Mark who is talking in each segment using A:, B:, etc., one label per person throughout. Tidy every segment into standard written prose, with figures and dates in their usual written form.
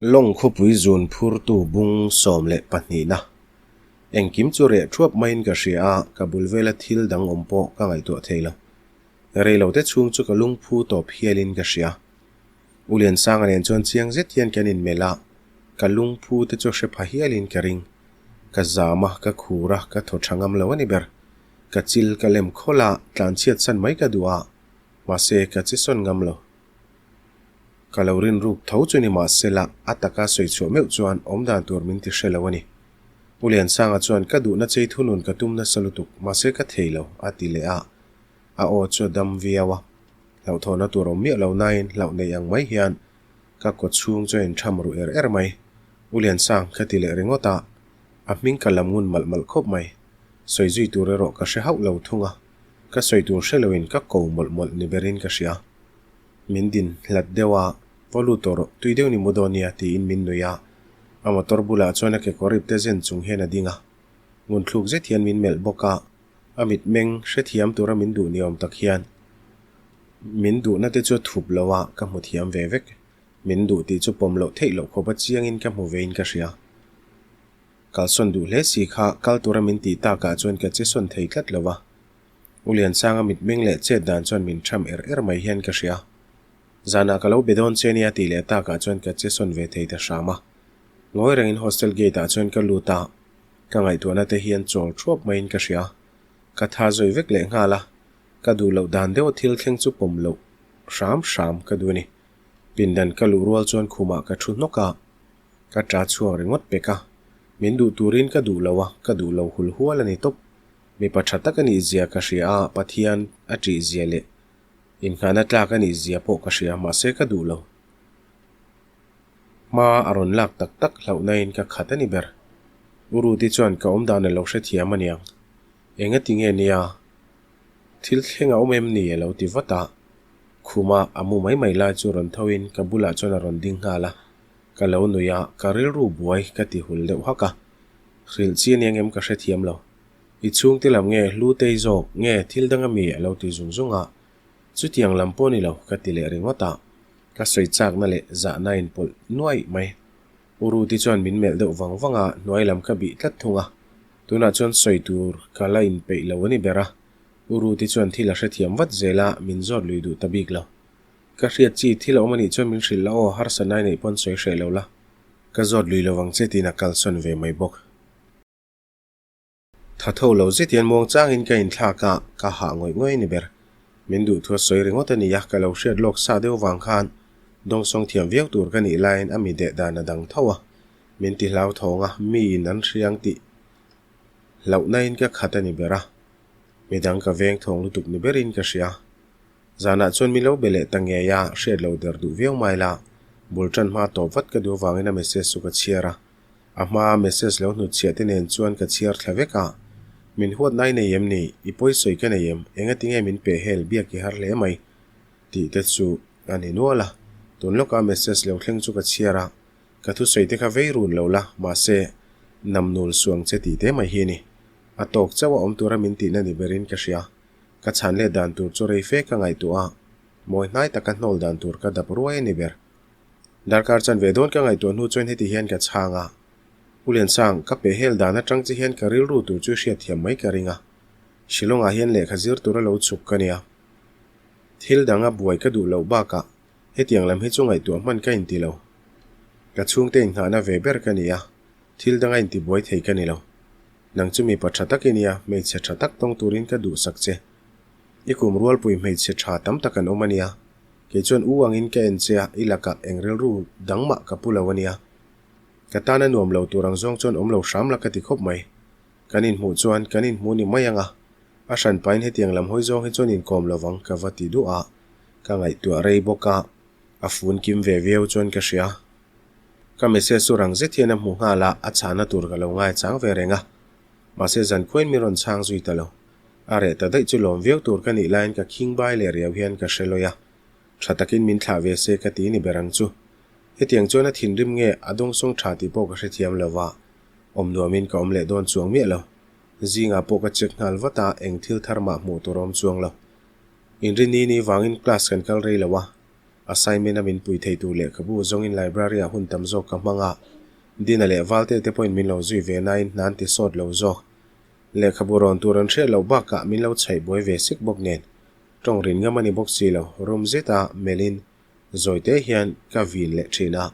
A: Lawng khawpui zun phurtu bung 12na. Engkim chu reh thuap maiin ka hria a, ka bul vela thil dang awm pawh ka ngaihtuah thei lo. Rei lo te chhung chu ka lungphu tawp hialin ka hria. U Liansanga nen chuan chiang zet hian kan inmelh a, ka lungphu te chu hre pha hialin ka ring. Ka zam a, ka khur a, ka thaw tha ngam lo a ni ber. Ka chil ka lem khawlh a, tlanchhiat san mai ka duh a, mahse ka che sawn ngam lo. Ka lo rin ruk tho chu ni mahsela a taka sawi chhuah meuh chuan awmdan tur min ti hre lo a ni. Pu Liansanga chuan ka duhna chei thunun ka tum nasa lutuk mahse ka thei lo a ti leh a, a aw chu a dam viau a. Hlauhthawhna tur awm miah lo nain hlauh nei ang mai hian ka kaw chhung chu a intham ruh er er mai. U Liansang ka ti leh ringawt a, a hming ka lam ngun malh malh khawp mai. Sawi zui tur erawh ka hre hauh lo thung a, ka sawi tur hre loin ka ko mawlh mawlh ni berin ka hria. Min din hlat deuh a, Va lut tawh rawh, tui deuh ni mu dawn nia tiin min nui a. A motor bulah chuan a kekawr ipte zen chung hian a ding a. Ngunthluk zet hian min melh bawk a, a mitmeng hrethiam tura min duh ni awm tak hian min duhna te chu a thup lo a, ka hmu thiam ve vek. Min duh tih chu pawm loh theih loh khawpa chiangin ka hmu vein ka hria. Kalsawn duh hle si kha kal tura min tih takah chuan ka che sawn thei tlat lo va. U Liansanga mitmeng leh chet dan chuan min tham er er mai hian ka hria. Zanah ka lo be dawn che nia tih leh takah chuan ka che sawn ve thei ta hram a. Ngawi rengin hostel gate ah chuan ka lut a, ka ngaihtuahna te hian chawl thuap maiin ka hria. Ka tha zawi vek leh nghal a, ka duh loh dan deuh thil thleng chu pawm loh hram hram ka duh a ni. Pindan ka luh rual chuan khumah ka thu hnawk a, ka ta chhuak ringawt pek a. Min duh turin ka duh lo a, ka duh lo hul hual a ni tawp. Mipa tha tak a nih zia ka hria a, Pathian a ṭih zia leh inngahna tlak a nih zia pawh ka hria, mahse ka duh lo. Hma a rawn lak tak tak hlauhnain ka khat a ni ber. U Ruti chuan ka awmdan a lo hrethiam a niang. Engati nge nia? Thil thleng a awm em ni? a lo ti vat a. Khuma a mu mai mai lai chu rawn thoin ka bulah chuan a rawn ding nghal a. Ka lo nui a, ka rilru buai ka ti hul deuh hak a. Hrilh chi a ni angem ka hrethiam lo. I chhungte lam nge hlu tei zawk nge thil dang ami a lo ti zung zung a, chutiang lam pawh ni lo ka ti leh ringawt a, ka sawi chakna leh zahna in pawlh nuaih mai. U Ruti chuan min melh deuh vang vang a, hnuai lam ka bih tlat thung a, tunah chuan sawi tur ka la inpeih lo a ni ber a, U Ruti chuan thil a hrethiam vat zel a, min zawt lui duh ta bik lo. Ka hriat chi thil a awm a nih chuan min hrilh la aw, harsa nai neih pawn sawi hreh lo la, ka zawt lui lovang che tiin a kalsawn ve mai bawk. Tha tho lo zet hian muang changin ka inthlak a, ka hah ngawih ngawih a ni ber. Min duh thu a sawi ringawt a ni a, ka lo hriat lawk sa deuh vang khan dawngsawng thiam viau tur ka nih laiin a mi deh dan a dang tho a, min ti hlau thawng a, miin an hriang tih hlauhnain ka khat a ni ber a, midang ka veng thawng lutuk ni berin ka hria. Zanah chuan min lo be leh ta ngei a, hriat lo der duh viau mai la, bul tan hma tawp vat ka duh avangin a message chu ka chhiar a. A hmaa message lo hnutchhiah te nen chuan ka chhiar thla vek a, Min huat nai nei em ni? I pawi sawi ka nei em? Engati nge min peh hel biak i har hle mai? tih te chu a ni nual a. Tun lawka message lo thleng chu ka chhiar a, ka thusawi te kha vei run lo la, mahse, nam nul suang che tih te mai hi a ni. A tawk chauh a awm tura min tihna ni berin ka hria. Ka chhan let dan tur chu rei fe ka ngaihtuah a, mawi hnai taka hnawl dan tur ka dap ruai a ni ber. Darkar chan ve dawn ka ngaihtuah hnu chuan heti hian ka chhang a, U Liansang, ka peh hel dan atang che hian ka rilru tur chu hriatthiam mai ka ring a. Shillong ah hian lehkha zir tura lo chhuk ka nia. Thil danga buai ka duh loh bakah hetiang lam hi chu ngaihtuah hman ka inti lo. Ka chhungte inngahna ve ber ka ni a, thil danga intibuai thei ka ni lo. Nang chu mipa tha tak i nia, hmeichhe tha tak tawng turin ka duhsak che. I kum rualpui hmeichhe tha tam tak an awm a nia. Kei chuan u angin ka en che a, i lakah eng rilru dang mah ka pu lo a nia. Ka tana nuam lo tur ang zawng chuan awm lo hram la ka ti khawp mai. Kan inhmuh chuan kan inhmu ni mai ang a, a hran pahin hetiang lam hawi zawng hi chuan inkawm lo vang ka va ti duh a, ka ngaihtuah rei bawk a, a fun kim ve viau chuan ka hria. Ka message chu rang zet hian a hmu nghal a, a chhahna tur ka lo ngaichang ve reng a. Mahse zankhuain min rawn chhang zui ta lo. A reh ta daih chu lawm viau tur ka nih laiin ka khing bai leh riau hian ka hre lawi a. Tha takin min thlah ve se ka ti ni ber ang chu. Hetiang chuan a thinrim nge a dawngsawng tha tih pawh ka hrethiam lo va, awm nuamin ka awm leh dawn chuang miah lo. Zingah pawh ka check nghal vat a, eng thil thar mah hmuh tur a awm chuang lo. Inrinni ni vangin class kan kal rei lo a. Assignment a min pui thei tur lehkhabu zawngin library ah hun tam zawk ka hmang a, Dina leh Valte te pawhin min lo zui ve nain hna an ti sawt lo zawk. Lehkhabu rawn tur an hriat loh bakah min lo chhaih buai ve sek bawk nen tawng rin ngam a ni bawk si lo, rum zeta melhin zawi te hian ka vin leh thin a,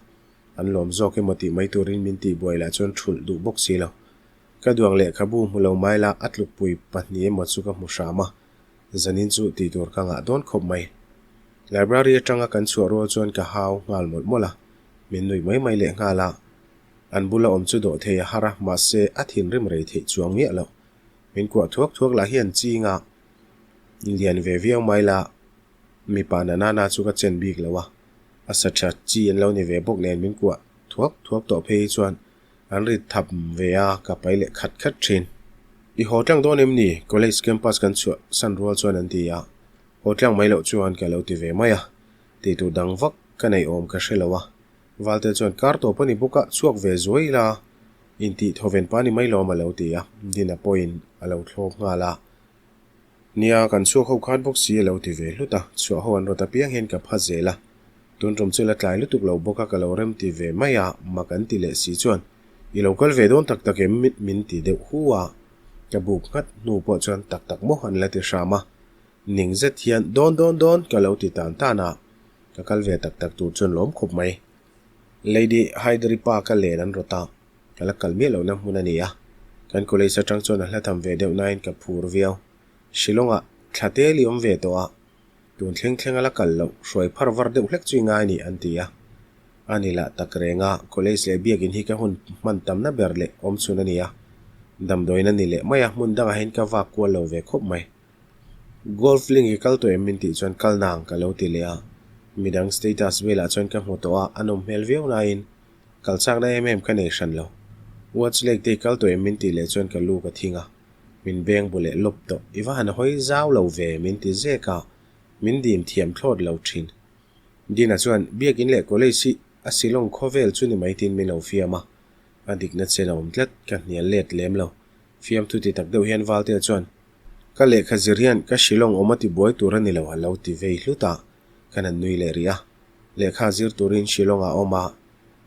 A: an lawm zawk emaw tih mai turin min tihbuai lah chuan thulh duh bawk si lo. Ka duang lehkhabu hmu lo mai la a tlukpui pahnih emaw chu ka hmu hram a, zanin chu tih tur ka ngah dawn khawp mai. Library atanga kan chhuah rual chuan ka hau nghal mawlh mawlh a, min nuih mai mai leh nghal a. An bula awm chu dawh thei a har a, mahse a thinrim rei theih chuang miah lo. Min kuah thuak thuak lah hian ching a, lian ve viau mai la, mipa na nana chu ka chen bik lo a, a sa tha chi an lo ni ve bawk nen min kuah thuak thuak tawh phei hi chuan an rit thap ve a, ka pai leh khat khat thin. I haw tlang dawn em ni? College campus kan chhuah san rual chuan an ti a, haw tlang mai loh chuan ka lo ti ve mai a, tih tur dang vak ka neih awm ka hre lo a, Valte chuan kar tawp a ni bawk a, chhuak ve zuai ila intih thawven pa ni mai lawm a lo ti a, Dina pawhin a lo thlawp nghal a. Nia, kan chhuak ho khan bawk si a lo ti ve hlut a, chhuah ho an rawt apiang hian ka pha zel a, tun tum chu la tlai lutuk lo bawk a ka lo rem ti ve mai a, mak an ti leh si chuan i lo kal ve dawn tak tak em min ti deuh hu a, ka buk nghat hnu pawh chuan tak tak maw an la ti hram a, ning zet hian dawn dawn dawn ka lo ti tan tan a. Ka kal ve tak tak tur chuan lawm khawp mai. Lady Hydari pa ka len an rawt a, ka la kal miah lohna hmun a ni a. Kan college atang chuan a hla tham ve deuh nain ka phur viau. Shillong-ah thla tel i awm ve tawh a, tun thleng thleng a la kal loh, hruai phar var deuh hlek chu i ngai ni an ti a. A ni lah tak reng a, college leh biakin hi ka hun hman tamna ber leh awm chhun a ni a. Damdawiin a ni leh mai a, hmun dangah hian ka vak kual lo ve khawp mai. Golf link i kal tawh em min tih chuan kal nang ka lo ti leh a, midang status velah chuan ka hmu tawh a, a nawm hmel viau laiin kal chakna em em ka nei hran lo. Watch lake te i kal tawh em min tih leh chuan ka lu ka thing a, min beng bu leh lawp tawh, i va han hawi zau lo ve min ti zek a, min dim thiam thlawt lo thin. Dina chuan Biakin leh College hi a Shillong khawvel chu ni mai tiin min lo fiam a, a dikna chen a awm tlat, ka hnial let lem lo. Fiamthu ti tak deuh hian Valtea chuan, Ka lehkha zir hian ka Shillong awm a ti buai tur a ni lo a lo ti vei hlut a, ka han nui leh rih a. Lehkha zir turin Shillong ah awm a,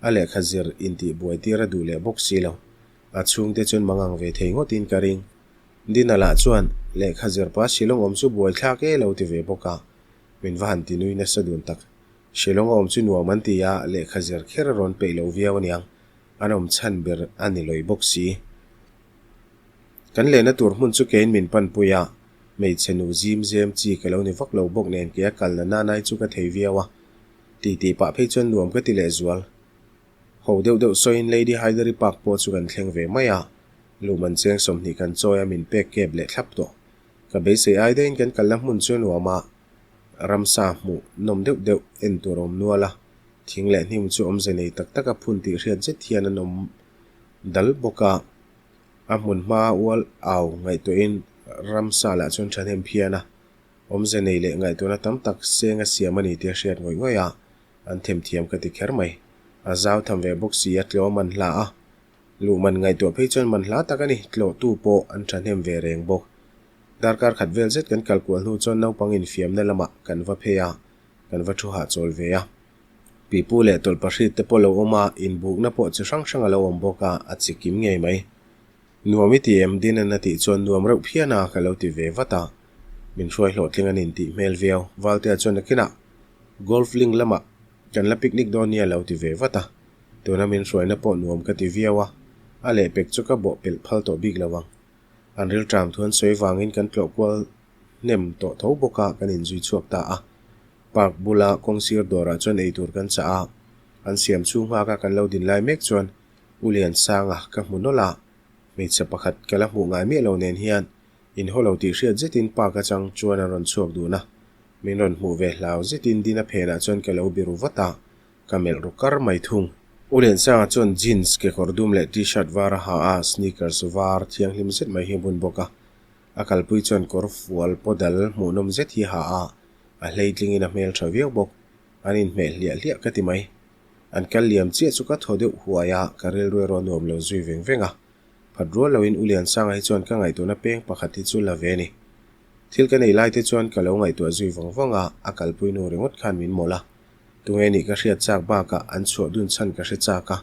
A: a lehkha zir intih buai tir a duh leh bawk si lo. A chhungte chuan mangang ve thei ngawtin ka ring. Dina lah chuan, Lehkha zir pa Shillong awm chu buai thlak e lo ti ve bawk a, min va han ti nui nasa dun tak. Shillong a awm chu nuam an ti a, lehkha zir kher a rawn peih lo viau aniang. An awm chhan ber a ni lawih bawk si. Kan lehna tur hmun chu keiin min panpui a, hmeichhe nu zim zem chi ka lo ni vak lo bawk nen kei a kalna nanai chu ka thei viau a, tih tih pah phei chuan nuam ka ti leh zual. Ho deuh deuh sawiin Lady Hydari Park pawh chu kan thleng ve mai a, luhman cheng 20 kan chawi a min pek kep leh thlap tawh. Ka beisei ai daihin kan kalna hmun chu a nuam a, ramsa hmuh nawm deuh deuh en tur a awm nual a, thing leh hnim chu awmze nei tak tak a phun tih hriat zet hian an awm dal bawk a. A hmun hma ual au ngaihtuahin ramsa lah chuan thahnem phian a, awmze nei leh ngaihtuahna tam tak seng a siam a ni tih a hriat ngawih ngawih a, an themthiam ka ti kher mai. A zau tham ve bawk si a, tlawh a man hla a, luh man ngaihtuah phei chuan man hla tak a ni, tlawhtu pawh an thahnem ve reng bawk. Darkar khat vel zet kan kal kual hnu chuan naupang infiamna lamah kan va phei a, kan va thu hahchawl ve a. Pipu leh tawlhpahrit te pawh lo awm a, inbukna pawh chi hrang hrang a lo awm bawk a, a chi kim ngei mai. Nuam i ti em? Dinan a tih chuan nuam reuh phian a, ka lo ti ve vat a. Min hruai hlawhtling an intih hmel viau. Valtea chuan nakinah Golf link lamah kan la picnic dawn nia a lo ti ve vat a. Tuna min hruaina pawh nuam ka ti viau a, a lehpek chu ka bawh pelh phal tawh bik lo ang. An rilṭam thu an sawi vangin kan tlawh kual hnem tawh tho bawk a, kan inzui chhuak ta a. Park bula kawngsir dawrah chuan eitur kan chah a, an siam chhung nghaka kan lo din lai mek chuan U Liansanga ka hmu nawlh a, hmeichhe pakhat ka la hmuh ngai miah lo nen hian inhaw lo tih hriat zetin park atang chuan an rawn chhuak dun a, min rawn hmuh ve hlau zetin dina phenah chuan ka lo biru vat a, ka melh ru kar mai thung. U Liansanga chuan jeans kekawr dum leh t-shirt var a ha a, sneakers var thianghlim zet mai hi a bun bawk a, a kalpui chuan kawr fual paw dal hmuhnawm zet hi a ha a, A hleitlingin a hmel tha viau bawk. An inhmeh hliah hliah ka ti mai. An kal liam chiah chu ka thaw deuh huai a, ka rilru erawh a nuam lo zui veng veng a. Phat rual loin U Liansanga hi chuan ka ngaihtuahna peng pakhat hi chu la ve a ni. Thil ka nei lai te chuan ka lo ngaihtuah zui vang vang a, a kalpui nu ringawt khan min mawlh a. Tunge nih ka hriat chak bakah an chhuah dun chhan ka hre chak a,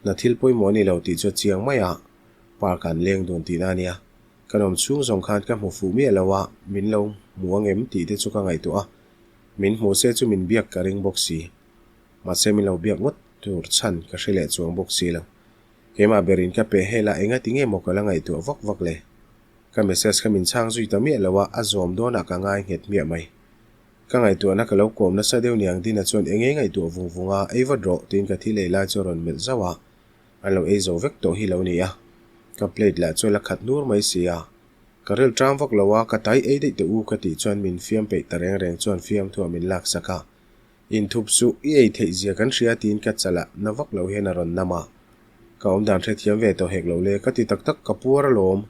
A: hna thil pawimawh a ni lo tih chu a chiang mai a, park ah an leng dun tihna a nia. Kan awm chhung zawng khan ka hmu fuh miah lo a, min lo hmu ang em tih te chu ka ngaihtuah a, min hmu se chu min biak ka ring bawk si. Mahse min lo biak ngawt tur chhan ka hre leh chuang bawk si lo. Keimah berin ka peh hel a, enga ti nge maw ka la ngaihtuah vak vak le? Ka message kha min chhang zui ta miah lo a, a zawm dawnah ka ngai nghet miah mai. Ka ngaihtuahna ka lo kawm nasa deuh niang Dina chuan eng nge ngaihtuah vung vung a, ei vat rawh tiin ka thil ei lai chu a rawn melh zauh a, an lo ei zo vek tawh hi lo ni a, ka plate lah chu a la khat nur mai si a. Ka ril ṭam vak lo a, ka tai ei daih teh u ka tih chuan min fiam peih ta reng reng chuan fiamthuah min laksak a, Inthup suh, i ei theih zia kan hria tiin ka chalah na vak lo hian a rawn nam a. Ka awmdan hrethiam ve tawh hek lo le, ka ti tak tak ka puar alawm.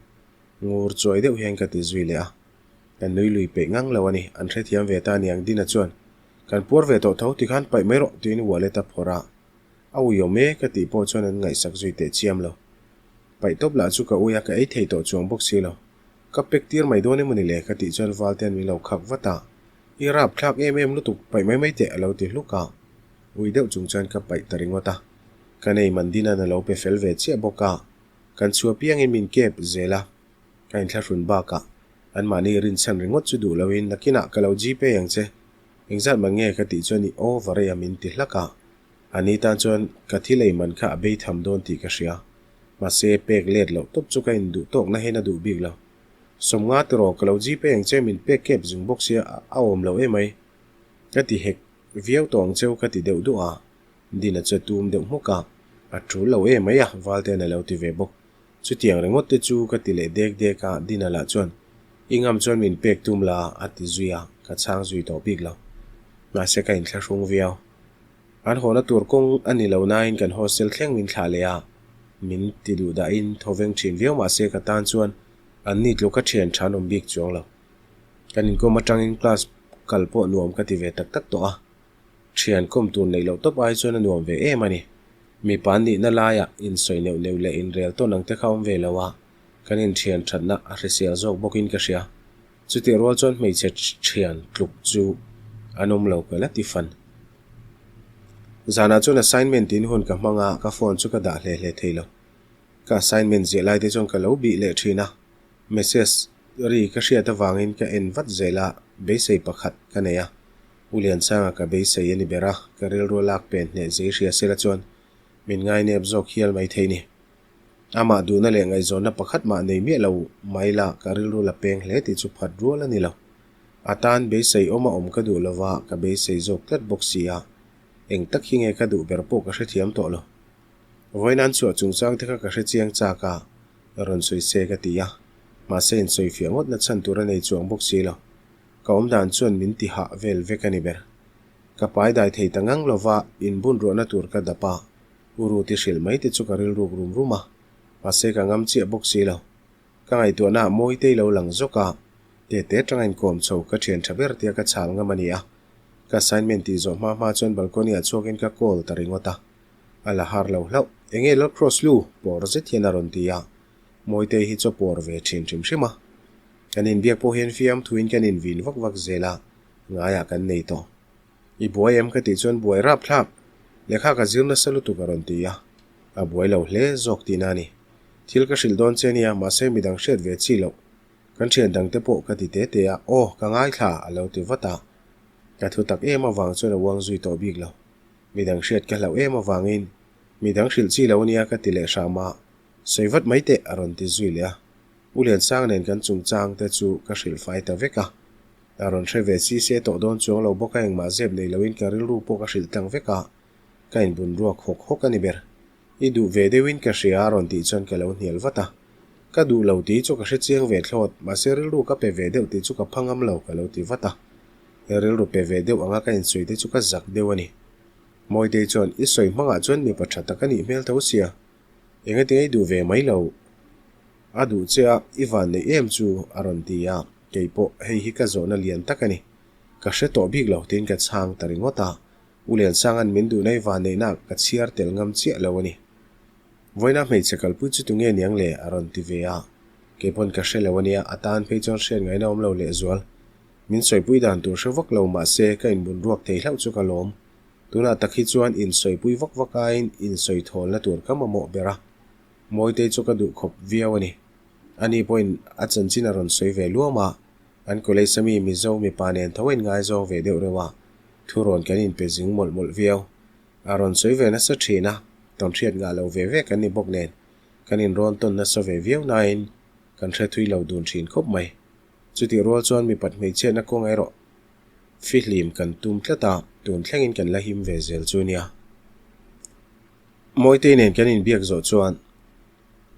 A: Ngur chuai deuh hian ka ti zui leh a. Kan nui lui peih ngang lo a ni, an hrethiam ve ta aniang Dina chuan, Kan puar ve tawh tho tikhan paih mai rawh tiin wallet a phawrh a. A ui awm e ka tih pawh chuan an ngaihsak zui teh chiam lo. Paih tawp lah chu ka ui a, ka ei thei tawh chuang bawk si lo. Ka pek tir mai dawn emaw ni le ka tih chuan Valtean min lo khak vat a. I rap thlak em em lutuk, paih mai mai teh a lo ti hluk a. Ui deuh chung chuan ka paih ta ringawt a. Ka nei Mandina'n a lo pe fel ve chiah bawk a. Kan chhuah piangin min kep zel a. Ka inthlahrun bakah anmahni rinchhan ringawt chu duh loin nakinah ka lo gpay ang che. Engzat man nge ka tih chuan i over e a min ti hlak a. Ani tan chuan ka thil ei man kha a bei tham dawn tih ka hria. Mahse pek let loh tawp chu ka induh tawk na hian a duh bik lo. Sawmnga tiraw ka lo gpay ang che min pek kep zung bawk sia a awm lo emai. Ka ti hek viau tawh ang cheu ka ti deuh duh a. Dina chu a tum deuh hmuk a, a tul lo emai a Valtean a lo ti ve bawk. Chutiang ringawt te chu ka ti leh dek dek a, Dina lah chuan, I ngam chuan min pek tum la, a ti zui a, ka chhang zui tawh bik lo. Mahse ka inthlahrung viau. An hawhna tur kawng a ni lo nain kan hostel thleng min thlah leh a, min ti duh dahin thawveng thin viau mahse ka tan chuan an ni tluka thian tha an awm bik chuang lo. Kan inkawm atangin class kal pawh nuam ka ti ve tak tak tawh a. Thian kawm tur neih loh tawp ai chuan a nuam ve em a ni. Mipa an nihna laiah insawi neuh neuh leh inrel tawn ang te kha awm ve lo a, kan inthian thatna a hrisel zawk bawkin ka hria. Chutih rual chuan hmeichhe thian tluk chu an awm lo ka la ti fan. Zanah chuan assignment in hun ka hmang a, ka phone chu ka dah hle hle thei lo. Ka assignment ziah lai te chuan ka lo bih leh thin a, message ri ka hriat avangin ka en vat zel a, beisei pakhat ka nei a. U Liansanga ka beisei a ni ber a, ka rilru lak pen hneh zei hria sela chuan min ngainep zawk hial mai thei ni. Amah duhna leh ngaihzawnna pakhat mah nei miah lo mai la ka rilru la peng hle tih chu phat rual a ni lo. A tan beisei awm a awm ka duh lova, ka beisei zawk tlat bawk si a, eng tak hi nge ka duh ber pawh ka hrethiam tawh lo. Vawiin an chhuah chungchang te kha ka hrechiang chak a, rawn sawi se ka ti a, mahse insawifiah ngawtna chhan tur a nei chuang bawk si lo. Ka awm dan chuan min ti hah vel vek a ni ber. Ka pai dai thei ta ngang lova inbun ruahna tur ka dap a, U Ruti hrilh mai te chu ka rilruk rum rum a, mahse ka ngam chiah bawk si lo. Ka ngaihtuahna ah Mawitei lo lang zawk a, tete atanga inkawm chho ka thian tha ber tia ka chhal ngam a ni a. Ka assignment tih zawh hma hma chuan balcony ah chhuakin ka call ta ringawt a. A la har lo hlauh. Enge Lalcross lu? Pawr zet hian a rawn ti a. Mawitei hi chaw pawr ve thin hrim hrim a. Kan inbiak pawh hian fiam thuin kan invin vak vak zel a, ngaiah kan nei tawh. I buai em ka tih chuan buai rap thlak, lehkha ka zir nasa lutuk a rawn ti a, a buai lo hle zawk tihna a ni. Thil ka hrilh dawn che nia, mahse midang hriat ve chi loh. Kan thian dangte pawh ka ti te te a, aw ka ngaithla a lo ti vat a. Ka thu tak em avang chuan a uang zui tawh bik lo. Midang hriat ka hlauh em avangin midang hrilh chi lo nia ka ti leh hram a, Sawi vat mai teh a rawn ti zui leh a. U Liansang nen kan chungchang te chu ka hrilh fai ta vek a. A rawn hre ve si se tawh dawn chuang lo bawk a engmah zep nei loin ka rilru pawh ka hrilh tlang vek a. Ka inbun ruak hawk hawk a ni ber. I duh ve deuhin ka hria a rawn tih chuan ka lo hnial vat a. Ka duh lo tih chu ka hre chiang ve thlawt, mahse rilru ka pe ve deuh tih chu ka pha ngam lo ka lo ti vat a. He rilru pe ve deuh anga ka insawi te chu ka zak deuh a ni. Mawitei chuan i sawi hmangah chuan mipa tha tak a nih hmel tho sia. Engati ngei duh ve mai lo? A duh che a, i van neih em chu? a rawn ti a, kei pawh hei hi ka zawhna lian tak a ni. Ka hre tawh bik lo tiin ka chhang ta ringawt a, U Liansanga'n min duhna i van neihna ka chhiar tel ngam chiah lo a ni. Vawiina hmeichhe kalpui chu tunge niang le? a rawn ti ve a, kei pawn ka hre lo a nia, a tan phei chuan hriat ngaihna awm lo lehzual. Min sawipui dan tur hre vak lo mahse ka inbun ruak thei hlauh chu ka lawm. Tunah tak hi chuan insawipui vak vak aiin insawi thawlna tur ka mamawh ber a, Mawitei chu ka duh khawp viau a ni. Ani pawhin a chanchin a rawn sawi ve luam a, an college ami Mizo mipa nen tho a inngaizawng ve deuh reuh a, thurawn kan inpe zing mawlh mawlh viau. A rawn sawi ve nasa thin a, tawnhriat ngah lo ve ve kan ni bawk nen kan inrawn tawn nasa ve viau nain kan hre thui lo dun thin khawp mai. Chutih rual chuan mipat hmeichhiatna kawng erawh fihlim kan tum tlat a, tun thlengin kan la him ve zel chu nia. Mawitei nen kan inbiak zawh chuan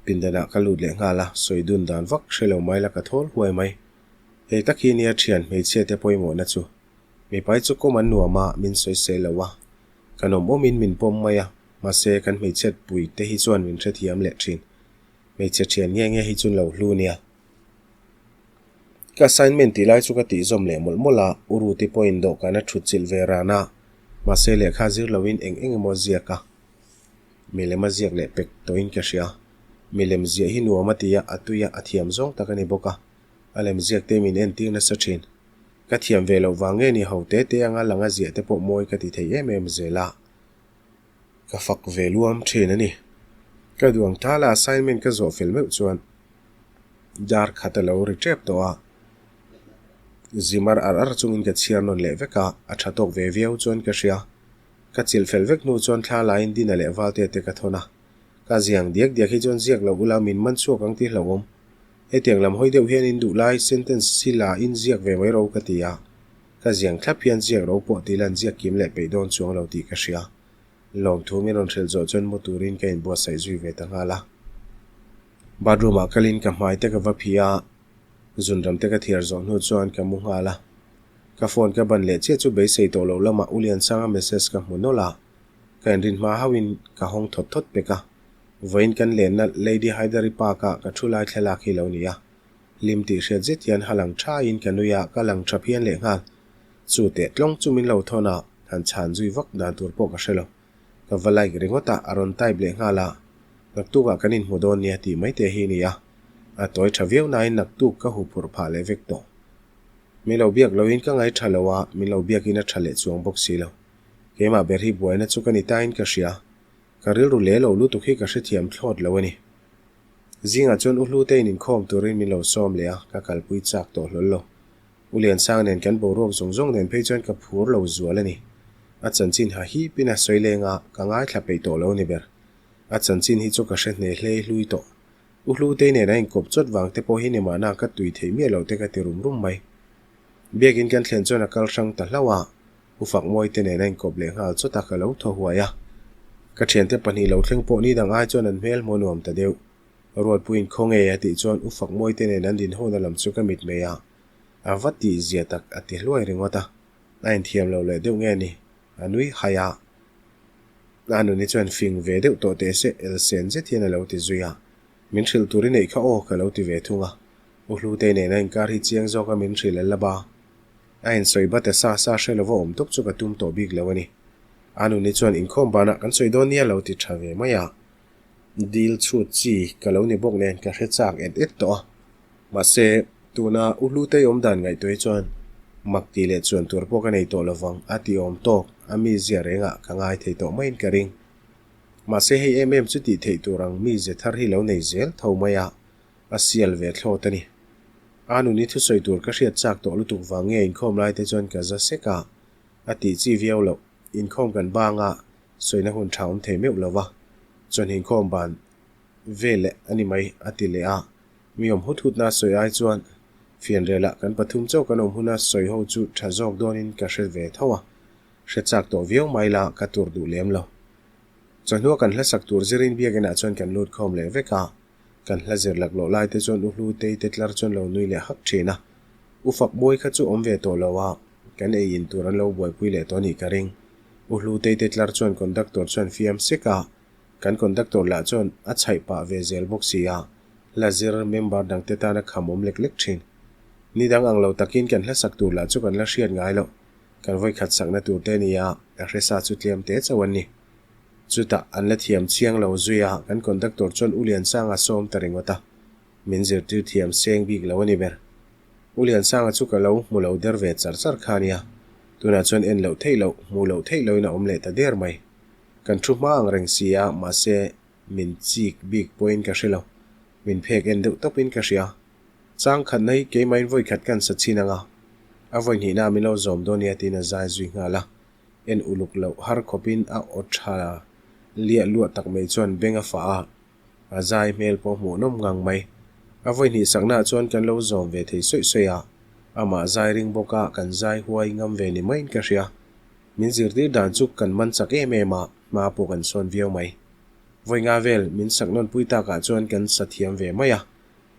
A: pindanah ka lut leh nghal a, sawi dun dan vak hre lo mai la ka thawl huai mai. Hei tak hi nia thian hmeichhia te pawimawhna chu. Mipai chu kawm an nuam a, min sawi sel lo a, kan awm awmin min pawm mai a, mahse kan hmeichhiat pui te hi chuan min hrethiam leh thin. Hmeichhe thian nge nge hi chu lo hlu nia. Ka assignment tih lai chu ka tih zawm leh mawlh mawlh a, U Ruti pawhin dawhkan a thut chilh ve ran a, mahse lehkha zir loin eng eng emaw a ziak a, milem a ziak leh pek tawhin ka hria. Milem ziah hi nuam a ti a, a tui a, a thiam zawng tak a ni bawk a, a lem ziak te min entir nasa thin. Ka thiam ve loh vang nge ni ho te te anga lang a ziah te pawh mawi ka ti thei em em zel a. Ka fak ve luam thin a ni. Ka duang thala assignment ka zawh fel meuh chuan dar khat a lo ri tep tawh a. Zimar ar ar chungin ka chhiar nawn leh vek a, a tha tawk ve viau chuan ka hria. Ka chilh fel vek hnu chuan thla laiin Dina leh Valte te ka thawn a. Ka ziang diak diak hi chuan ziak lo ula min man chhuak ang tih hlauhawm. Hetiang lam hawi deuh hian in duh lai sentence hi la in ziak ve mai ro ka ti a. Ka ziang thlap hian ziak ro pawh ti lan ziak kim leh peih dawn chuang lo tih ka hria. Lawmthu min rawn hrilh zawh chuan mu turin ka inbuatsaih zui ve ta nghal a. Bathroom ah kalin ka hmai te ka va phih a, zunram te ka thiar zawh hnu chuan ka mu nghal a. Ka phone ka ban leh chiah chu beisei tawh loh lamah U Liansanga message ka hmu nawlh a, ka inrin hma hauhin ka hawng thawt thawt pek a. Vawiin kan lenna Lady Hydari Park ah ka thu lai thlalak hi lo ni a. Hlim tih hriat zet hian ha lang thain ka nui a, ka lang tha phian leh nghal. Chu teh tlawng chu min lo thawn a, han chhan zui vak dan tur pawh ka hre lo. Ka va like ringawt a, a rawn type leh nghal a, Naktukah kan inhmu dawn nia tih mai te hi a ni a. A tawi tha viau nain naktuk ka hu phurh phah leh vek tawh. Min lo biak loin ka ngaih tha lo a, min lo biakin a tha leh chuang bawk si lo. Keimah ber hi buaina chu ka ni tain ka hria. Ka rilru leh lo lutuk hi ka hrethiam thlawt lo a ni. Zingah chuan U Hlutein inkhawm turin min lo sawm leh a, ka kalpui chak tawh hlawl lo. U Liansang nen kan boruak zawng zawng nen phei chuan ka phur lo zual a ni. A chanchin ha hipin a sawi leng a, ka ngaithla peih tawh lo ni ber. A chanchin hi chu ka hre hne hlei hlui tawh. U Hlutei nen a inkawp chawt vang te pawh hi ni mahna ka tui theih miah loh te ka ti rum rum mai. Biakin kan thlen chuan a kal hrang ta hlauh a, U Fakmawi te nen a inkawp leh nghal chawt a, ka lo thaw huai a. Ka thiante pahnih lo thleng pawh ni dang ai chuan an hmel hmuh nuam ta deuh. Ruatpuiin khaw ngei a tih chuan U Fakmawi te nen an dinhona lam chu ka mit mai a, a va tih zia tak a ti hluai ringawt a, a inthiam lo leh deuh nge ni, a nui haih a. A nuni chuan fing ve deuh tawh teh se elsen zet hian a lo ti zui a, min hrilh tur i neih kha aw ka lo ti ve thung a, U Hlutei nen a inkar hi chiang zawk a min hrilh a la ba. A insawi bat a sa sa hre lova awm tawp chu ka tum tawh bik lo a ni. A nuni chuan inkhawm banah kan sawi dawn nia lo ti tha ve mai a. Dil chhut chi ka lo ni bawk nen ka hre chak et et tawh a. Mahse, tuna U Hlutei awm dan ngaihtuah hi chuan mak tih leh chuan tur pawh ka nei tawh lovang a ti awm tawk a mizia rengah ka ngai thei tawh maiin ka ring. Mahse hei em em chu tih theih tur ang mizia thar hi lo nei zel tho mai a. A sial ve thlawt a ni. A nuni thusawi tur ka hriat chak tawh lutuk vang nge inkhawm lai te chuan ka za sek a, a tih chi viau loh. Inkhawm kan bang a, sawina hun tha awm thei meuh lo va, chuan inkhawm ban ve leh a ni mai a ti leh a. Mi awm hut hutna sawi ai chuan fianrialah kan pathum chauh kan awm huna sawi ho chu tha zawk dawnin ka hre ve tho a, hre chak tawh viau mai la ka tur duh lem lo. Chawhnua kan hlasak tur zirin biakinah chuan kan lut khawm leh vek a. Kan hla zir laklawh lai te chuan U Hlu Tei te tlar chuan lo nui leh hak thin a. U Fak Bawi kha chu awm ve tawh lo a, kan ei in tur an lo buaipui leh tawh a nih ka ring. U Hlu Tei te tlar chuan conductor chuan fiam sek a, kan conductor lah chuan a chhaih pah ve zel bawk si a, hla zir member dang te tan a kham awm lek lek thin. Ni dang ang lo takin kan hla sak tur lah chu kan la hriat ngai loh, kan vawikhat sakna tur te nia, a hresa chu tlem te chauh an ni. Chutah an la thiam chiang lo zui a, kan conductor chuan U Liansanga sawm ta ringawt a, min zirtir thiam seng bik lo a ni ber. U Liansanga chu ka lo hmu lo der ve char char kha nia. Tunah chuan en loh theih loh, hmuh loh theih lohin a awm leh ta der mai. Kan thu hma ang reng si a, mahse min chik bik pawhin ka hre lo. Min phek en deuh tawpin ka hria. Chang khatna hi keimahin vawi khat kan sa chhin ang a, a vawi hnihna min lo zawm dawn nia tiin a zai zui nghal a. En uluk loh har khawpin a aw tha liah luah tak mai chuan beng a fah a, a zai hmel pawh hmuh nawm ngang mai. A vawi hnih saknaah chuan kan lo zawm ve thei sawih sawih a, amah zai ring bawk a kan zai huai ngam ve ni maiin ka hria. Min zirtir dan chu kan man chak em em a, hma pawh kan sawn viau mai. Vawi nga vel min sak nawnpui takah chuan kan sa thiam ve mai a,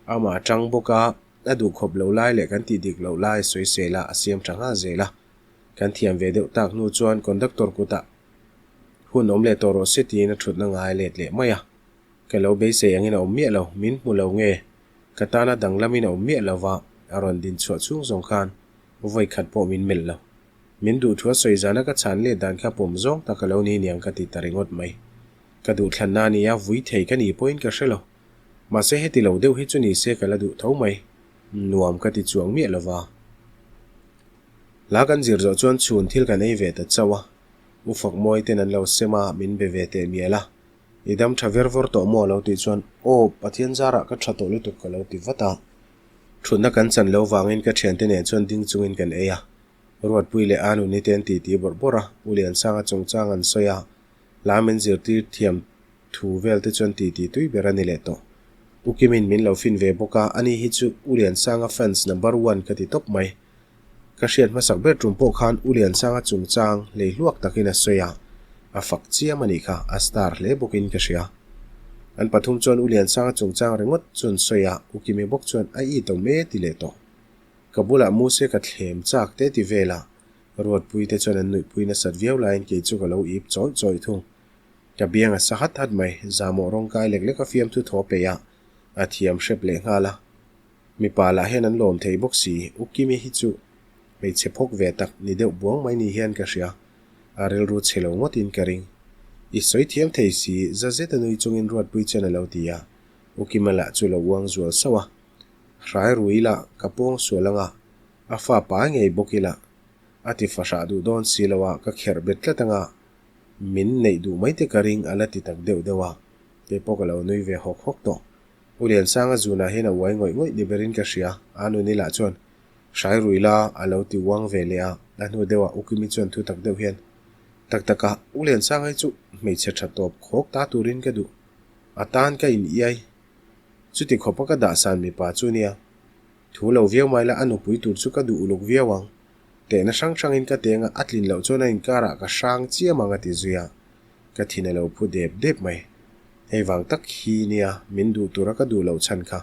A: amah atang bawk a, a duh khawp lo lai leh kan tih dik loh lai sawi sel a, a siam tha nghal zel a. Kan thiam ve deuh tak hnu chuan conductor kutah hun awm leh tawh rawh se tiin a thutna ngai let leh mai a. Ka lo beisei angin a awm miah lo, min hmu lo nge? Ka tana danglamin a awm miah lo va, a rawn din chhuah chhung zawng khan vawi khat pawh min melh lo. Min duh thu a sawi zana ka chhan let dan kha pawm zawng tak a lo ni niang ka ti ta ringawt mai. Ka duh thlanna a nia, vui thei ka ni pawhin ka hre lo. Mahse heti lo deuh hi chu ni se ka la duh tho mai. Nuam ka ti chuang miah lo va. Hla kan zir zawh chuan chhun thil kan ei ve ta chauh a. U Fakmawi ten an lo sem a, min be ve teh mial a. I dam tha ver vawr tawh maw a lo tih chuan, Aw, Pathian zarah ka tha tawh lutuk ka lo ti vat a. Thutna kan chan lo vangin ka thiante nen chuan ding chungin kan ei a. Ruatpui leh Anu ni te an titi bawrh bawrh a, U Liansanga chungchang an sawi a, hla min zirtir thiam thu vel te chuan titi tui ber a ni leh tawh. U Kimin min lo fin ve bawk a, ani hi chu U Liansanga fans number one ka ti tawp mai. Ka hriat hmasak ber tum pawh khan U Liansanga chungchang hlei hluak takin a sawi a, a fak chiam a nih kha, a star hle bawkin ka hria. An pathum chuan U Liansanga chungchang ringawt chu an sawi a, U Kimi bawk chuan a it awm e ti leh tawh. Ka bulah Muse ka thlem chak te ti vel a, Ruatpui te chuan an nuihpui nasat viau laiin kei chu ka lo ip chawih chawih thung. Ka biang a sa hat hat mai, zamawh rawng kai lek lek a fiamthu thaw peih a, a thiam hrep leh nghal a. Mipa lah hian an lawm thei bawk si, U Kimi hi chu hmeichhe phawk ve tak ni deuh buang mai ni hian ka hria, a rilru chhe lo ngawtin ka ring. I sawi thiam thei si, za zet a nui chungin Ruatpui chuan a lo ti a, U Kima lah chu lo uang zual sauh a. Hrai rui ila ka pawng sual anga, a fa pa ngei bawk ila a ti fahrah duh dawn si lo a, ka kherh bet tlat anga, min neih duh mai te ka ring a la ti tak deuh deuh a, kei pawh ka lo nui ve hawk hawk tawh. U Liansanga zunah hian a uai ngawih ngawih ni berin ka hria, a nuni lah chuan hrai rui la a lo ti uang ve leh a, a hnu deuhah U Kimi chuan thu tak deuh hian, Tak tak a, U Liansanga hi chu hmeichhe tha tawp khawk ta turin ka duh, a tan ka in iai. Chuti khawpa ka dahsan mipa chu nia. Thu lo viau mai la a nupui tur chu ka duh uluk viau ang. Tehna hrang hrangin ka teng a, a tlin loh chuan a inkarah ka hrang chiam ang a ti zui a. Ka thin a lo phu dep dep mai. Hei vang tak hi nia min duh tura ka duh loh chhan kha.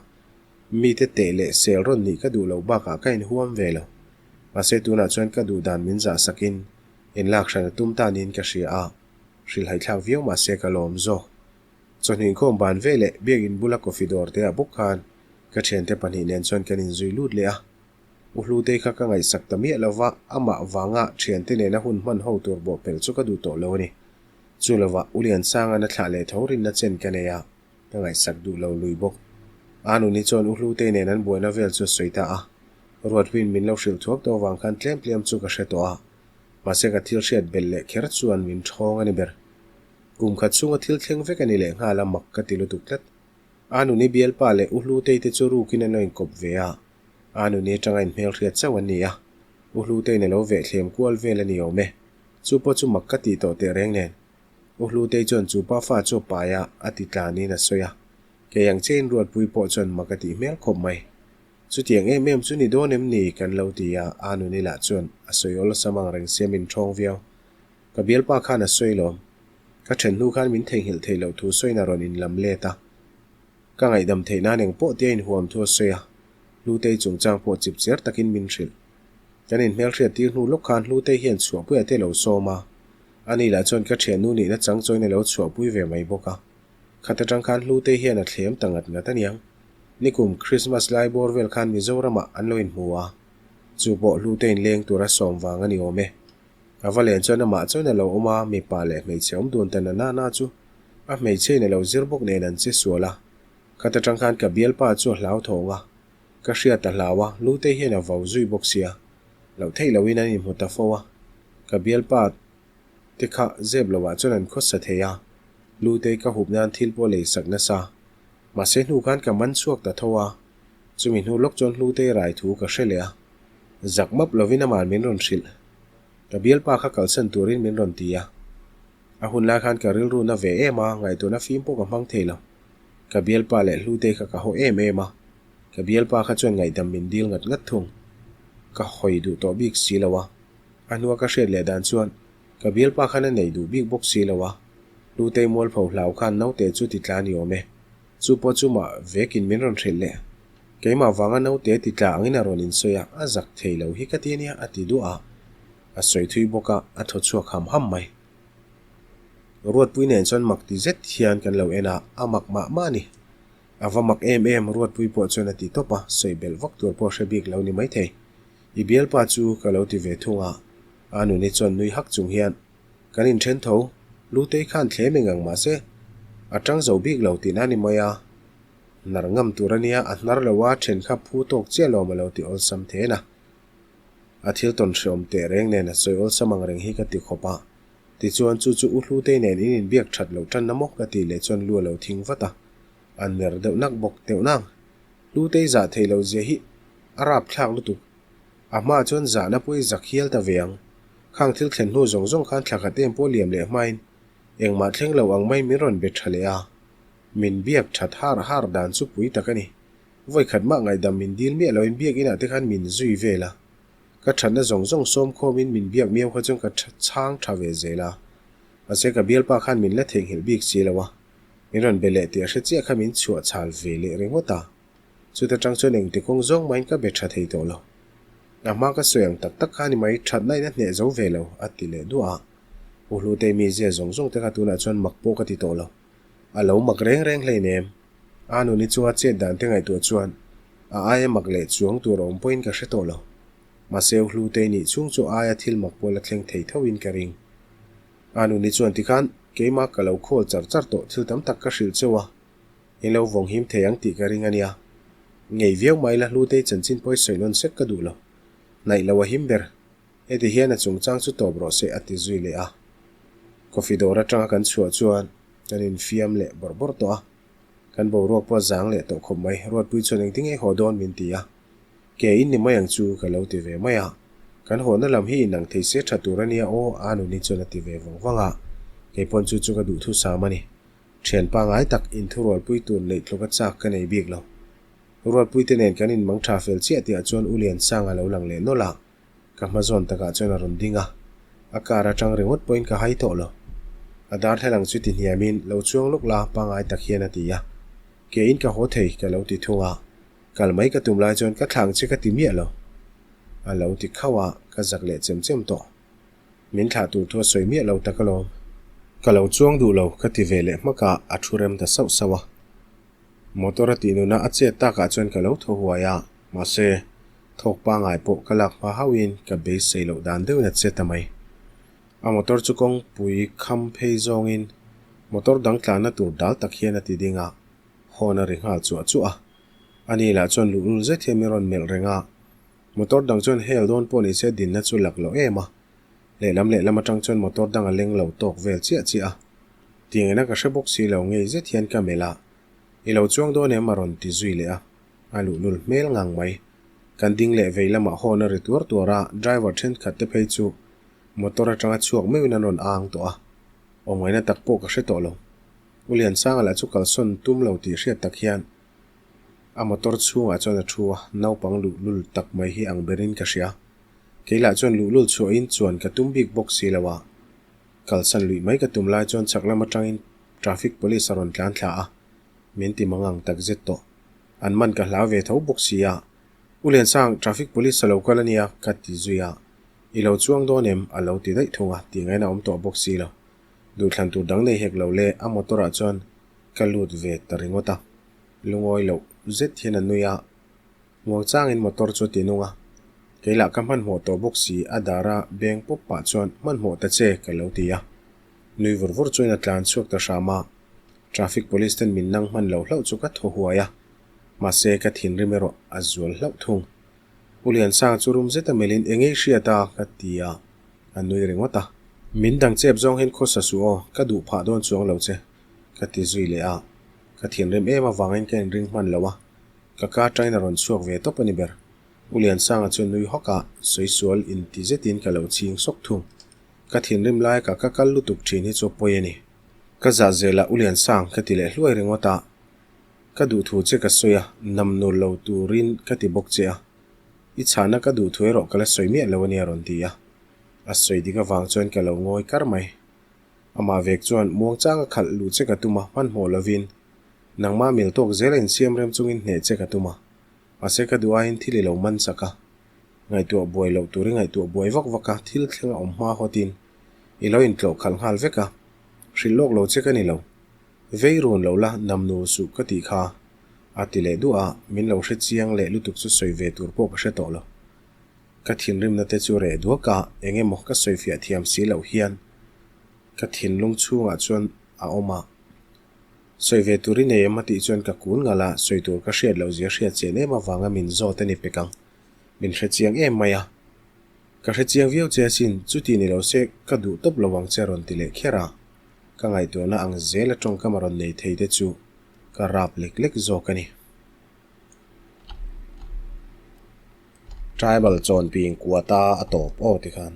A: Mite teh leh sel rawn nih ka duh loh bakah ka inhuam ve lo. Mahse tunah chuan ka duh dan min zah sakin inlak hran a tum ta niin ka hria a, hrilhhaithlak viau mahse ka lawm zawk. Chawhnih inkhawm ban ve leh biakin bula coffee dawr te ah bawk khan ka thiante pahnih nen chuan kan inzui lut leh a. U Hlutei kha ka ngaihsak ta miah lo va, amah vanga thiante nena hun hman ho tur bawhpelh chu ka duh tawh lo a ni. Chu lovah U Liansanga'n a thlah leh tho rinna chen ka nei a, ka ngaihsak duh lo lui bawk. A nuni chuan U Hlutei nen an buaina vel chu a sawi ta a. Ruatpuiin min lo hrilh thuak tawh avang khan tlem tlem chu ka hre tawh a, mahse ka thil hriat belh leh kher chuan min ṭhawng a ni ber. Kum khat chhunga thil thleng vek a ni leh nghal a, mak ka ti lutuk tlat. A nuni bialpa leh U Hlutei te chu rukin an lo inkawp ve a, a nuni atanga inhmelhriat chauh an ni a, U Hlutei'n a lo vehthlem kual vel a ni awm e. Chu pawh chu mak ka tih tawh teh reng nen. U Hlutei chuan chu pa fa chu a pai a, a ti tlanin a sawi a. Kei ang che inruatpui pawh chuan mak a tih hmel khawp mai. Chutiang em em chu ni dawn em ni kan lo ti a, a nuni lah chuan a sawi awlsam ang reng sia min ṭhawng viau. Ka bialpa khan a sawi lawm. Ka ṭhen hnu khan min theihnghilh theih loh thu sawiin a rawn inlam let a. Ka ngaihdam theih nan eng pawh tia inhuam thu a sawi a, Hlutei chungchang pawh chip cher takin min hrilh. Kan inhmelhriat tir hnu lawk khan Hlutei hian chhuahpuia te lo sawm a, ani lah chuan ka ṭhiannu nihna chang chawiin a lo chhuahpui ve mai bawk a. Khat aṭang khan Hlutei hian a thlem ta ngat ngat aniang. Nikum Christmas lai bawr vel khan Mizoramah an lo inhmu a, chu pawh Hluteiin leng tura sawm vang a ni awm e. A va len chuan amah chuan a lo awm a, mipa leh hmeichhe awm dun ta na na na chu a hmeichhe in a lo zir bawk nen an che sual a. Khat atang khan ka bialpa chu a hlau thawng a, ka hriat a hlau a, Lute hian a vau zui bawk sia, loh theih lohin an inhmu ta fo a. Ka bialpa te kha zep loah chuan an khawsa thei a, Hlutei ka hup nan thil pawh lei sak nasa. Mahse hnu khan ka man chhuak ta tho a, chumi hnu lawk chuan Hlutei rai thu ka hre leh a, zak map lovin amah min rawn hrilh. Ka bialpa kha kalsan turin min rawn ti a. A hun lai khan ka rilru na ve em a, ngaihtuahna fim pawh ka hmang thei lo. Ka bialpa leh Hlutei kha ka haw em em a, ka bialpa kha chuan ngaihdam min dil ngat ngat thung. Ka hawi duh tawh bik si lo a, a hnua ka hriat leh dan chuan ka bialpa khan a nei duh bik bawk si lo a, Hlutei mualpho hlau khan naute chu ti tla ni awm e. Chu pawh chu mah vekin min rawn hrilh leh. Keimah vanga naute ti tla angin a rawn insawi a, a zak thei lo hi ka ti ania a ti duah a. A sawi thui bawk a, a thaw chhuak ham ham mai. Ruatpui nen chuan mak ti zet hian kan lo en a, a mak mah mah a ni. A va mak em em, Ruatpui pawh chuan a ti tawp a, sawi belh vak tur pawh hre bik lo ni maithei. I bialpa chu ka lo ti ve thung a, a nuni chuan nui hak chung hian, Kan inthen tho, Lutei khan thlem eng ang mahse, a tang zo bik lo tihna a ni mai a. Hnar ngam tur a nia, a hnar lo a, then kha phu tawk chiah lawm a lo ti awlsam then a. A thil tawn hreawm teh reng nen a sawi awlsam ang reng hi ka ti khawp a. Tichuan chu chu U Hlutei nen in inbiak that loh tanna maw ka tih leh chuan lu a lo thing vat a, a ner deuh nak bawk deuh nang. Hlutei zah theih loh zia hi a rap thlak lutuk. A hmaah chuan zahna pawh i zak hial ta ve ang. Khang thil thlen hnu zawng zawng khan thla khat em pawh liam leh hmain engmah thleng lo ang mai min rawn be tha leh a. Min biak that har har dan chu pui tak a ni. Vawi khat mah ngaihdam min dil miah loin biak inah te khan min zui vel a. Ka thatna zawng zawng sawm khawmin min biak miau kha chuan ka chhang tha ve zel a. Mahse ka bialpa khan min la theihnghilh bik si lo a. Min rawn be leh tih a hre chiah kha min chhuah chhal ve leh ringawt a. Chuta tang chuan engti kawng zawng mahin ka be tha thei tawh lo. A hma ka sawi ang tak tak kha ni mai thatna in a hneh zo ve lo a ti leh duah a. U Hlutei mizia zawng zawng te kha tunah chuan mak pawh ka ti tawh lo. A lo mak reng reng hleinem. A nuni chunga chet dan te ngaihtuah chuan a aia mak leh chuang tur a awm pawhin ka hre tawh lo. Mahse U Hlutei nih chhung chu aia thil mak pawh la thleng thei thoin ka ring. A nuni chuan tikhan keimah ka lo khawl char char tawh thil tam tak ka hrilh cheu a, in lo vawng him thei ang tih ka ring a nia. Ngei viau mai la Hlutei chanchin pawh i sawi nawn sek ka duh lo. Hnaih lo a him ber. Heti hian a chungchang chu tawp rawh se a ti zui leh a. Coffee dawr atanga kan chhuah chuan kan infiam leh bawrh bawrh tawh a. Kan boruak pawh a zang leh tawh khawp mai. Ruatpui chuan engtin nge haw dawn min ti a. Ke in ni mai ang chu ka lo ti ve mai a. Kan hawhna lam hi inang thei se tha tur a nia aw a nuni chuan a ti ve vang vang a. Kei pawn chu chu ka duhthusam a ni. Thian pangai tak inthurualpui tur neih tluk a chak ka nei bik lo. Ruatpuite nen kan inmang tha fel chiah tihah chuan U Liansanga lo lang leh nawlh a. Ka hma zawn takah chuan a rawn ding a, a car atang ringawt pawhin ka hai tawh lo. A darthlalang chu ti hniamin, Lo chuang lawk la, pangai tak hian a ti a. Keiin ka haw thei, ka lo ti thung a. Kal mai ka tum lai chuan ka thlang che ka ti miah lo. A lo ti khauh a, ka zak leh chem chem tawh. Min thlah tur thu a sawi miah lo tak alawm. Ka lo chuang duh lo, ka ti ve leh hmak a, a thu rem ta sauh sauh a. Motor a tih nuna a chet takah chuan ka lo thaw huai a, mahse, thawk pangai pawh ka lak hma hauhin ka beisei loh dan deuhin a che ta mai. A motor chu kawngpui kham phei zawngin motor dang tlanna tur dal tak hian a ti ding a, hawn a ri nghal chuah chuah a. Ani lah chuan luhlul zet hian min rawn melh reng a, motor dang chuan hel dawn pawh ni se dinna chu lak loh em a, lehlam lehlam atang chuan motor dang a leng lo tawk vel chiah chiah a. Tiangena ka hre bawk si lo ngei zet hian ka melh a, I lo chuang dawn em a rawn ti zui leh a, a luhlul hmel ngang mai. Kan ding leh vei lamah hawn a ri tuar tuar a, driver thenkhat te phei chu motor atanga chhuak meuhin an rawn ang tawh a, awmngaihna tak pawh ka hre tawh lo. U Liansanga lah chu kalsawn tum lo tih hriat tak hian a motor chhungah chuan a thu a, naupang luhlul tak mai hi ang berin ka hria. Kei lah chuan luhlul chhuahin chuan ka tum bik bawk si lo a. Kalsan luih mai ka tum lai chuan chhak lam atangin traffic police a rawn tlan thla a, min ti mangang tak zet tawh. An man ka hlau ve tho bawk si a. U Liansang, traffic police a lo kal a nia, ka ti zui a. I lo chuang dawn em? a lo ti daih thung a, tih ngaina awm tawh bawk si lo. Duhthlan tur dang nei hek lo le, a motor ah chuan ka lut ve ta ringawt a. Lungawi loh zet hian a nui a. Muangchangin motor chu a ti nung a, kei lah ka hmanhmawh tawh bawk si, a dara beng pawp pah chuan hmanhmawh ta che ka lo ti a. Nui vur vur chuan a tlan chhuak ta hram a, traffic police ten min nang hman lo hlauh chu ka thaw huai a, mahse ka thinrim erawh a zual hlauh thung. U Liansanga chu rum zet a melhin eng ei hriat a ka ti a, A nui ringawt a. Min dang chep zawng hian khawsa suh aw, ka duh phah dawn chuang lo che, ka ti zui leh a. Ka thinrim em avangin ka inring hman lo a, ka ka atangin a rawn chhuak ve tawp a ni ber. U Liansanga chuan nui hawk a, sawi sual inti zetin ka lo chhing sawk thung. Ka thinrim lai ka ka kal lutuk thin hi chu a pawi a ni. Ka zah zel a, U Liansang, ka ti leh hluai ringawt a. Ka duh thu che ka sawi a, nam nur lo turin ka ti bawk che a. I chhahna ka duh thu erawh ka la sawi miah lo a nia rawn ti a. A sawi dik avang chuan ka lo ngawi kar mai. Amah vek chuan muangchanga khalh luh che ka tum a, hmanhmawh lovin nangmah mil tawk zel a insiam rem chungin hneh che ka tum a. Mahse ka duh aiin thil i lo man chak a. Ngaihtuah buai loh tur i ngaihtuah buai vak vak a, thil thleng a awm hma hawtin i lo intlawh khalh nghal vek a. Hrilh lawk lo che ka ni lo. Vei run lo la, nam nur suh ka tih kha. A ti leh duah a, min lo hre chiang leh lutuk chu sawi ve tur pawh ka hre tawh lo. Ka thinrimna te chu reh duak a, eng emaw ka sawi fiah thiam si loh hian ka thinlung chhungah chuan a awm a. Sawi ve tur i nei em a tih chuan ka kun ngalh a, sawi tur ka hriat loh zia hriat chian em avanga min zawt a ni pek ang. Min hre chiang em mai a. Ka hre chiang viau che asin, chuti ni lo se ka duh tawp lo ang che a rawn ti leh kher a. Ka ngaihtuahna ang zela tawngkam a rawn nei thei te chu ka rap lek lek zawk a ni. Tribal chawnping kuata a tawp aw tikhan.